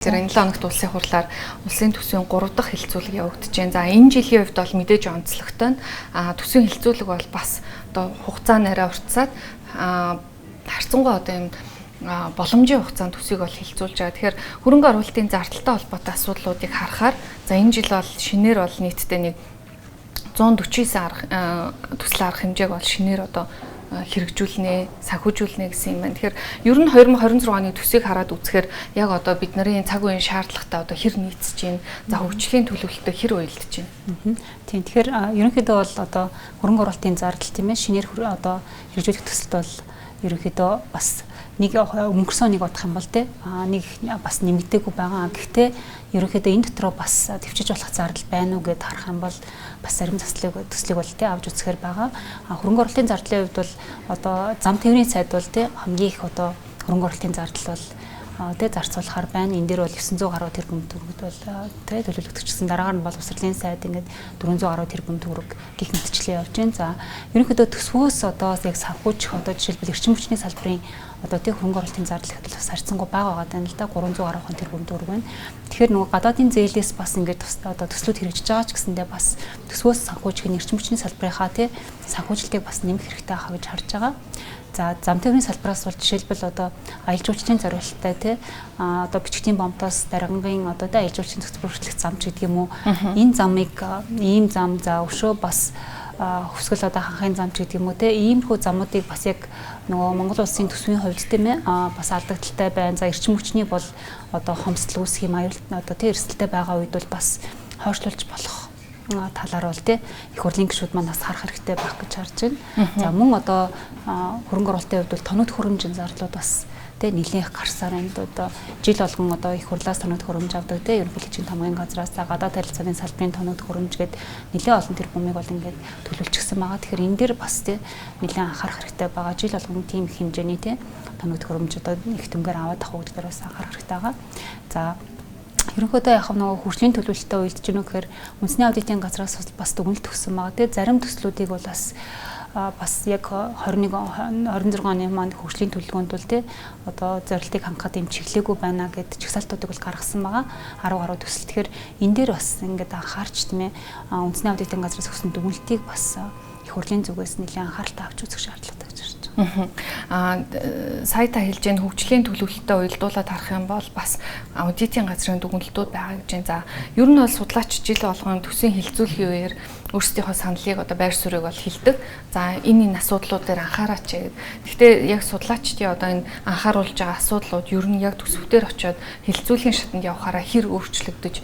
Тэр энэ 7 хоногт улсын хурлаар улсын төсвийн 3 дахь хэлэлцүүлэг явагдаж байна. За, энэ жилийн хувьд бол мэдээж онцлогтой нь төсвийн хэлэлцүүлэг бол бас одоо хугацаа нэрээ уртсаад харьцангуй одоо юм боломжийн хугацаанд төсвийг бол хэлэлцүүлж байгаа. Тэгэхээр хөрөнгө оруулалтын зардалтай холбоотой асуудлуудыг харахаар, за, энэ жил бол шинээр бол нийтдээ нэг 149 арга төсөл арга хэмжээг бол шинээр одоо хэрэгжүүлнэ, санхүүжүүлнэ гэсэн юм байна. Тэгэхээр ер нь 2026 оны төсвийг хараад үзэхээр яг одоо бид нарын цаг үеийн шаардлагатай одоо хэр нийцэж байна, за, хөгжлийн төлөвлөлтөд хэр уялдаж байна? Тийм, тэгэхээр ерөнхийдөө бол одоо хөрөнгө оруулалтын зардал, тийм ээ, шинээр одоо хэрэгжүүлэх төсөлд бол ерөнхийдөө бас нэг өнгөрсөн оныг бодох юм бол те нэг бас нэмэгдээгүй байгаа. Гэхдээ ерөнхийдөө энэ дотроо бас төвчж болох зардал байна уу гэд харах юм бол бас зарим төслийг бол те авч үзэхээр байгаа. Хөрөнгө оруулалтын зардлын хувьд бол одоо зам тээврийн сайд бол те хамгийн их одоо хөрөнгө оруулалтын зардал бол тэ зарцуулахаар байна. Энэ дээр бол 900 гаруй тэрбум төгрөгд бол тэ төлөвлөгдөгчсөн. Дараагаар нь боловсролын сайд ингээд 400 гаруй тэрбум төгрөг гих мэтчлээ явж байна. За, ерөнхийдөө төсвөөс одоо яг санхүүжих, одоо жишээлбэл эрчим хүчний салбарын одоо тэг хөрөнгө оруулалтын зардал гэхэд бас харьцангуй бага байгаа даа л да, 300 гаруй тэрбум төгрөг байна. Тэгэхээр нөгөө гадаадын зээлээс бас ингээд одоо төслүүд хэрэгжиж байгаа ч гэсэндээ бас төсвөөс санхүүжих нь эрчим хүчний салбарынхаа тий санхүүжилтийг бас нэмэх хэрэгтэй байхаа гэж харж байгаа. За, зам тээврийн салбараас бол жишээлбэл одоо аялал жуулчлалын зориулттай тий одоо бичгтийн бомтоос даргангийн одоо тий аялал жуулчлалын хөтөлбөр хүртэлх зам ч гэдэг юм уу. Энэ замыг, ийм зам, за, өшөө бас хөвсгөл одоо ханхын зам ч гэдэг юм уу те, иймэрхүү замуудыг бас яг нөгөө Монгол улсын төсвийн хувьд, тийм ээ, бас алдагдaltaй байна. За, эрчим хүчний бол одоо хомсдол үүсэх юм аюул одоо те эрсдэлтэй байгаа үед бол бас хойшлуулж болох талаар бол те их хурлын гишүүд маань бас харах хэрэгтэй байх гэж харж байна. За, мөн одоо хөрөнгө оруулалтын хувьд бол тоног төхөөрөмжийн зардлууд бас тэ нэлээх гарсаар байна. Одоо жил болгон одоо их хурлаас тоног төхөөрөмж авдаг, тэ, ерөнхийлөгчийн томгийн газраас, за, гадаад харилцааны салбарын тоног төхөөрөмж гээд нэлээд олон тэрбумыг бол ингээд төлөвлөчихсөн байгаа. Тэгэхээр энэ дээр бас тэ нэлээд анхаарах хэрэгтэй байгаа. Жил болгон тийм их хэмжээний тэ тоног төхөөрөмж одоо их дүнгээр аваад авах гэдэг дээр бас анхаарах хэрэгтэй байгаа. За, ерөнхийдөө яг нөгөө хөгжлийн төлөвлөлтөд уялдж гэнэ гэхээр үндэсний аудитын газраас бас дүгнэлт өгсөн байгаа. Тэгээ зарим төслүүдийг бол бас яг 21 26 оны маань хөгжлийн төлөвлөгөөнд бол тий одоо зорилтыг хангахад юм чиглээгүй байна гэд чагсаалтуудыг бол гаргасан байгаа. 10 гаруй төсөл. Тэгэхээр энэ дээр бас ингээд анхаарч, тийм ээ, үндэсний аудитын газраас өгсөн дүгнэлтийг бас их хурлын зүгээс нэлээд анхааралтай авч үзэх шаардлагатай гэж харж байгаа. Сая та хэлж байгаа хөгжлийн төлөвлөлтөд уялдуулаад харах юм бол бас аудитын газрын дүгнэлтүүд байгаа гэж байна. За, ер нь бол судлаач жил болгон төсвийн хэлэлцүүлэхийн үеэр өөрсдийнхөө саналыг, одоо байр суурийг бол хэлдэг. За, энэ асуудлууд дээр анхаараач гэдэг. Гэхдээ яг судлаачдын одоо энэ анхааруулж байгаа асуудлууд ер нь яг төсвүүдээр очиод хэлэлцүүлэхийн шатанд явахаараа хэр өөрчлөгдөж,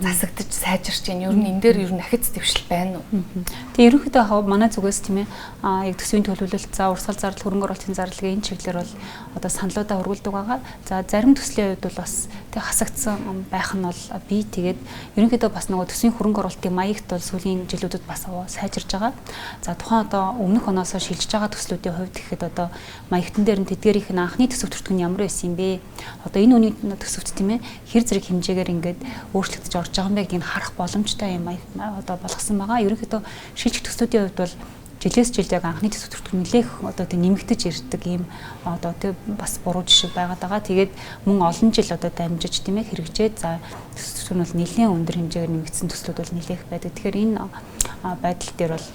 засагдаж, сайжирч байна? Ер нь энэ дээр ер нь ахиц дэвшил байна уу? Тэгээ ерөнхийдөө манай зүгээс, тийм ээ, яг төсвийн төлөвлөлт, за, урсгал зардал, хөрөнгө оруулалтын зарлагын энэ чиглэлээр бол одоо саналуудаа өргүүлдэг байгаа. За, зарим төслийн хувьд бол бас тэг хасагдсан байх нь бол би тэгээд ерөнхийдөө бас нөгөө төсвийн хөрөнгө оруулалтын маягт бол сүүлийн жилүүдэд бас сайжирж байгаа. За, тухайн одоо өмнөх оноосоо шилжиж байгаа төслүүдийн хувьд гэхэд одоо маягтан дээр нь тэдгээрийнх нь анхны төсөв төртгөн нь ямар байсан юм бэ? Одоо энэ үний төсөвт, тийм ээ, хэр зэрэг хэмжээгээр ингээд өөрчлөгдөж орж байгаа юм бэ гэдгийг харах боломжтой юм одоо болгосон байгаа. Ерөнхийдөө шилжих төслүүдийн хувьд бол жилээс жилд яг анхны төсөв төртгөн нэлээх одоо тэг нэмэгдэж ирдэг ийм одоо тэг бас буруу жишг байгаад байгаа. Тэгээд мөн олон жил одоо дамжиж, тийм ээ, хэрэгжээд, за, төсөв нь бол нэлээн өндөр хэмжээгээр нэмэгдсэн төслүүд бол нэлээх байдаг. Тэгэхээр энэ байдал дээр бол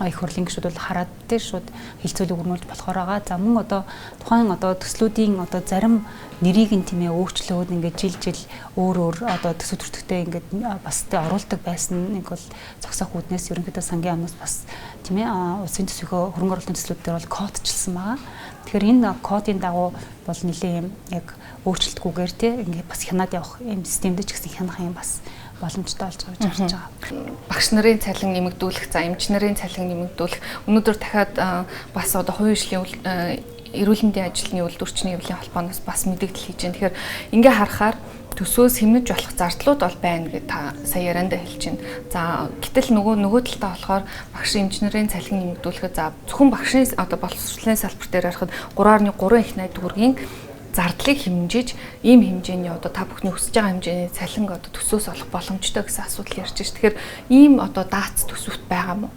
их хурлын гишүүд бол хараад дээр шууд хэлэлцүүлэг өрнүүлж болохоор байгаа. За, мөн одоо тухайн одоо төслүүдийн одоо зарим нэрийг нь, тийм ээ, өөрчлөөд ингээд жил жил өөр өөр одоо төсөв төртөгтэй ингээд бас тэ оруулдаг байсан нэг бол зогсоох үүднээс ерөнхийдөө сангийн яамнаас бас, тийм ээ, улсын төсвийнхөө хөрөнгө оруулалтын төслүүд дээр бол кодчилсан байгаа. Тэгэхээр энэ кодын дагуу бол нэлээд юм яг өөрчлөлтгүйгээр тий ингээд бас хянаад явах юм системд ч гэсэн хянах юм бас боломжтой болж байгаа гэж харж байгаа. Багш нарын цалин нэмэгдүүлэх, за, эмч нарын цалин нэмэгдүүлэх. Өнөөдөр дахиад бас одоо хувийн хвшлийн эрүүл мэндийн ажилтны үйлдвэрчний хэвлэлийн холбооноос бас мэдээлэл хийж байна. Тэгэхээр ингээ харахаар төсвөөс хэмнэж болох зардлууд бол байна гэж та сая яриандаа хэлж байна. За, гэтэл нөгөө талдаа болохоор багш эмч нарын цалин нэмэгдүүлэхэд, за, зөвхөн багшийн одоо боловсролын салбар дээр ярихад 3.3 их 80 төгрөгийн зардлыг хэмжиж, ийм хэмжээний одоо та бүхний хүсэж байгаа хэмжээний цалинг одоо төсвөөс олох боломжтой гэсэн асуудал ярьж байна. Тэгэхээр ийм одоо даац төсөвт байгаа мó?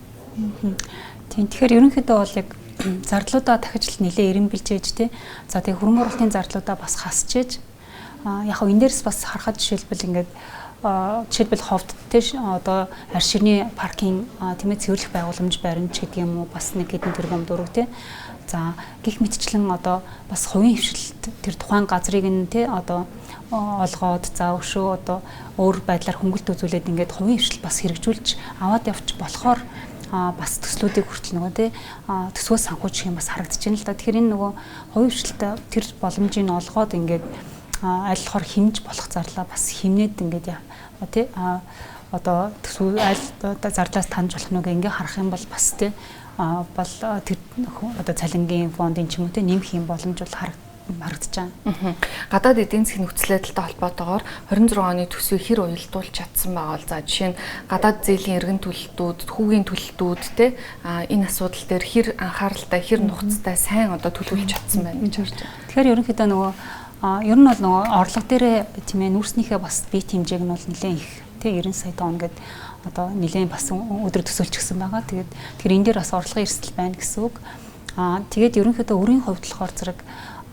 Тийм, тэгэхээр ерөнхийдөө бол яг зардлуудаа дахиж л нэлээ эренбэлж ээж тий. За, тэгээ хөрөнгө оруулалтын зардлуудаа бас хасчээж Яг энэ дээрс бас харахад жишээлбэл ингээд жишээлбэл ховд те одоо арширны паркийн тийм ээ цэвэрлэх байгууламж баримт гэдэг юм уу бас нэг хэдэн тэрбум төгрөг те. За гих мэтчлэн одоо бас хувийн хвшилт тэр тухайн газрыг нь те одоо олгоод за өшөө одоо өөр байдлаар хөнгөлт үзүүлээд ингээд хувийн хвшил бас хэрэгжүүлж аваад явчих болохоор бас төслүүдийг хүртэл нөгөө тий төсвөөс санхүүжих юм бас харагдаж байна л да. Тэгэхээр энэ нөгөө хувийн хвшилтээ тэр боломжийг олгоод ингээд аль болохоор хэмж болох зарлаа бас хэмнээд ингээд тий одоо төсвөө аль зарлаас таньж болох нүгэ ингээ харах юм бол бас тий бол тэр одоо цалингийн фондын ч юм уу тий нэмэх юм боломж бол харагдаж байна. Гадаад эдийн засгийн нөхцөл байдалтай холбоотойгоор 26 оны төсвийг хэр уялдуулж чадсан байгаа бол за жишээ нь гадаад зээлийн эргэн төлөлтүүд, хүүгийн төлөлтүүд те энэ асуудал дээр хэр анхааралтай, хэр нухацтай сайн одоо төлөвлөж чадсан байна гэж харж байна. Тэгэхээр ерөнхийдөө нөгөө ер нь бол нөгөө орлого дээрээ тийм ээ нүүрснийхээ бас бит хэмжээг нь бол нэлээд их тий 90 сая тонн гэдэг одоо нэлээд бас өдөр төсөөлчихсөн байгаа. Тэгээд тэгэхээр энэ дээр бас орлогын эрсдэл байна гэсэн үг. Тэгээд ерөнхийдөө өрийн хувьд болохоор зэрэг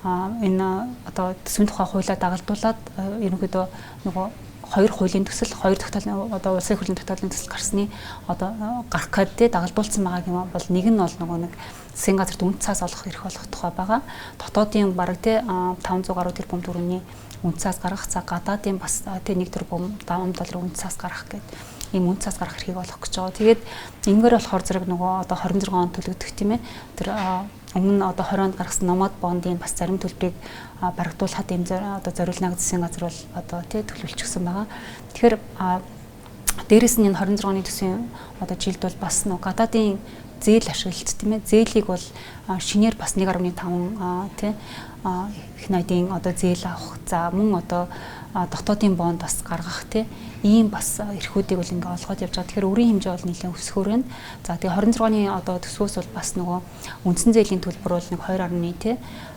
энэ одоо төсвийн тухай хуулиа дагалдуулаад ерөнхийдөө нөгөө хоёр хуулийн төсөл, хоёр тогтоолын одоо улсын хурлын тогтоолын төсөл гарсны одоо гарах гээд те дагалдуулсан байгаа юм бол нэг нь бол нөгөө нэг засгийн газарт үн цаас олох эрх олох тухай байгаа. Дотоодын бараг те 500 гаруй тэрбум төгрөгийн үн цаас гаргах, за гадаадын бас те 1 тэрбум долларын үн цаас гаргах гээд ийм үн цаас гаргах эрхийг олох гэж байгаа. Тэгээд энгээр болохоор зэрэг нөгөө одоо 26 он төлөгдөх тийм ээ тэр өмнө нь одоо 20 онд гаргасан номад бондын бас зарим төлбөрийг барагдуулахад ийм одоо зориулна засгийн газар бол одоо тий төлөвлөчихсөн байгаа. Тэгэхээр дээрэс нь энэ 26 оны төсвийн одоо жилд бол бас нөө гадаадын зээл ашиглалт тийм ээ зээлийг бол шинээр бас 1.5 тий их найдын одоо зээл авах, за мөн одоо дотоодын бонд бас гаргах тий ийм бас эрхүүдийг бол ингээ олгоод явж байгаа. Тэгэхээр өрийн хэмжээ бол нэлээд өсөхөр байна. За тэгээ 26 оны одоо төсвөөс бол бас нөгөө үндсэн зээлийн төлбөр бол нэг 2.1 тий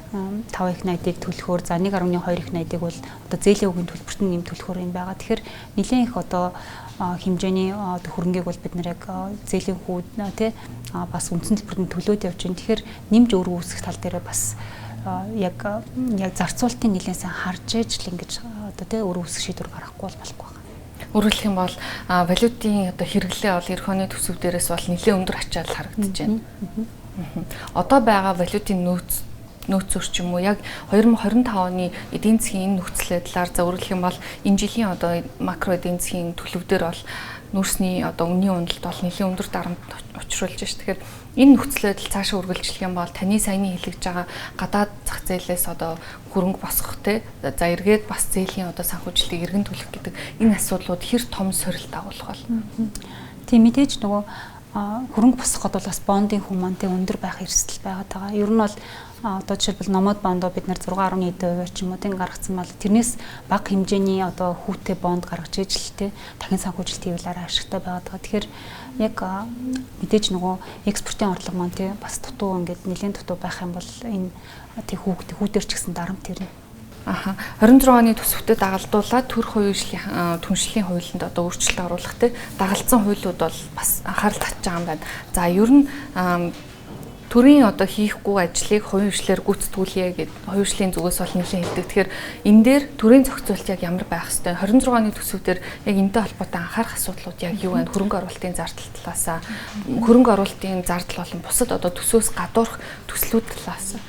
5 их найдыг төлөхөөр, за 1.2 их найдыг бол одоо зээлийн үгийн төлбөрт нь нэм төлөхөөр юм байгаа. Тэгэхээр нэлээд их одоо хэмжээний одоо хөрөнгийг бол бид нэр яг зээлийн хүүд тий бас үндсэн төлбөрт нь төлөөд явж байна. Тэгэхээр нэмж өөр үүсгэх тал дээрээ бас яг зарцуулалтын нэлээд сайн харж ээж л ингэж одоо тий өөр үүсгэх шийдвэр гаргахгүй бол болохгүй байна. Өөрөлдөх юм бол валютын одоо хэрэглээ бол эх оны төсөв дээрээс бол нэлээд өндөр ачаал харагдаж байна. Одоо байгаа валютын нөөцөөр ч юм уу яг 2025 оны эдийн засгийн энэ нөхцөл байдлаар за өөрөлдөх юм бол энэ жилийн одоо макро эдийн засгийн төлөв дээр бол нүүрсний одоо үнийн уналт бол нэлээд өндөр дарамт учруулж байна ш. Тэгэхээр энэ нөхцөл байдал цаашаа үргэлжлэх юм бол таны саяны хэлэгж байгаа гадаад зах зээлээс одоо хөрөнгө босгох те за эргээд бас зээлийн одоо санхүүжилтийг эргэн төлөх гэдэг энэ асуудлууд хэр том сорилт агуулах бол. Тийм мэдээж нөгөө хөрөнгө босгоход бол бас бондын хүн маань тэ өндөр байх эрсдэл байгаад байгаа. Ер нь бол одоо жишээлбэл номод бондоо бид нэр 6.1% ч юм уу тийм гаргацсан бол тэрнээс бага хэмжээний одоо хүүтэй бонд гаргаж ижил тэ дахин санхүүжилт хийвэл арай ашигтай байгаад байгаа. Тэгэхээр яг мэдээж нөгөө экспортын орлого маань тий бас дутуу ингээд нэлээд дутуу байх юм бол энэ тий хүүтэр ч гэсэн дарамт ирнэ. Аха 26 оны төсөвтөд дагалдуулаад төр хувийн түншлийн хуулинд одоо өөрчлөлт оруулах те дагалдсан хуулиуд бол бас анхаарал татж байгаа юм байна. За ер нь төрийн одоо хийхгүй ажлыг хувийн хвшлээр гүйцэтгүүлье гэд хувийн хвшлийн зүгээс бол нэлээд хэлдэг. Тэгэхээр энэ дээр төрийн зохицуулалт яг ямар байх хэвтэй? 26 оны төсөв дээр яг энэтэй холбоотой анхаарах асуудлууд яг юу вэ? Хөрөнгө оруулалтын зардал талаасаа, хөрөнгө оруулалтын зардал болон бусад одоо төсөөс гадуурх төслүүд талаас.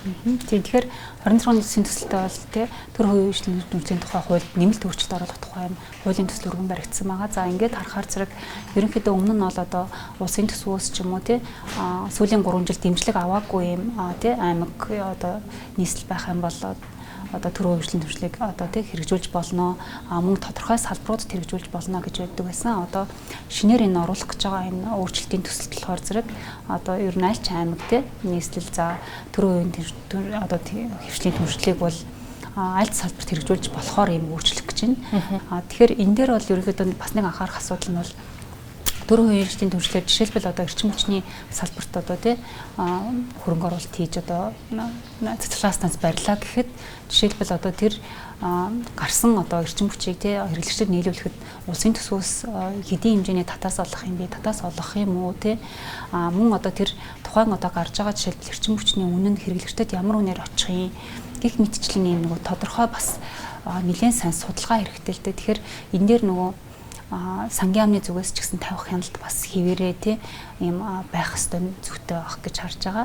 Тийм тэгэхээр 26 оны төсвийн төсөлтөд бол тий төр хувийн хвшлийн нөөцийн тухай хуульд нэмэлт өөрчлөлт оруулах тухай юм хуулийн төсөл өргөн баригдсан байгаа. За ингээд харахаар зэрэг ерөнхийдөө өмнө нь бол одоо улсын төсвөөс ч юм уу тий сүүлийн 3 жил дэмжлэг аваагүй юм тий аймаг одоо нийслэл байх юм бол одоо төр хувийн хвшлийн түвшлийг одоо тий хэрэгжүүлж болно. Мөн тодорхой салбаруудад хэрэгжүүлж болно гэж байдаг байсан. Одоо шинээр энэ оруулах гэж байгаа энэ өөрчлөлтийн төсөлт болохоор зэрэг одоо ер нь аль ч аймаг тий нийслэл за төр хувийн одоо хвшлийн түвшлийг бол аль салбарт хэрэгжүүлж болохоор юм өөрчлөх гэж байна. Тэгэхээр энэ дээр бол ерөнхийдөө бас нэг анхаарах асуудал нь бол төр хувийн хвшлийн түвшлээр жишээлбэл одоо эрчим хүчний салбарт одоо тий хөрөнгө оруулалт хийж одоо цэцэрлэг станц барьлаа гэхэд жишээлбэл одоо тэр гарсан одоо эрчим хүчийг тий хэрэглэгчдэд нийлүүлэхэд улсын төсвөөс хэдийн хэмжээний татаас олох юм бэ, татаас олох юм уу тий мөн одоо тэр тухайн одоо гарч байгаа жишээлбэл эрчим хүчний үнэ нь хэрэглэгчдэд ямар үнээр очих юм гэх мэтчлэн ийм нөгөө тодорхой бас нэлээд сайн судалгаа хэрэгтэй л дээ. Тэгэхээр энэ дээр нөгөө сангийн яамны зүгээс ч гэсэн тавих хяналт бас хэвээрээ, тий, ийм байх ёстой, зүйтэй байх гэж харж байгаа.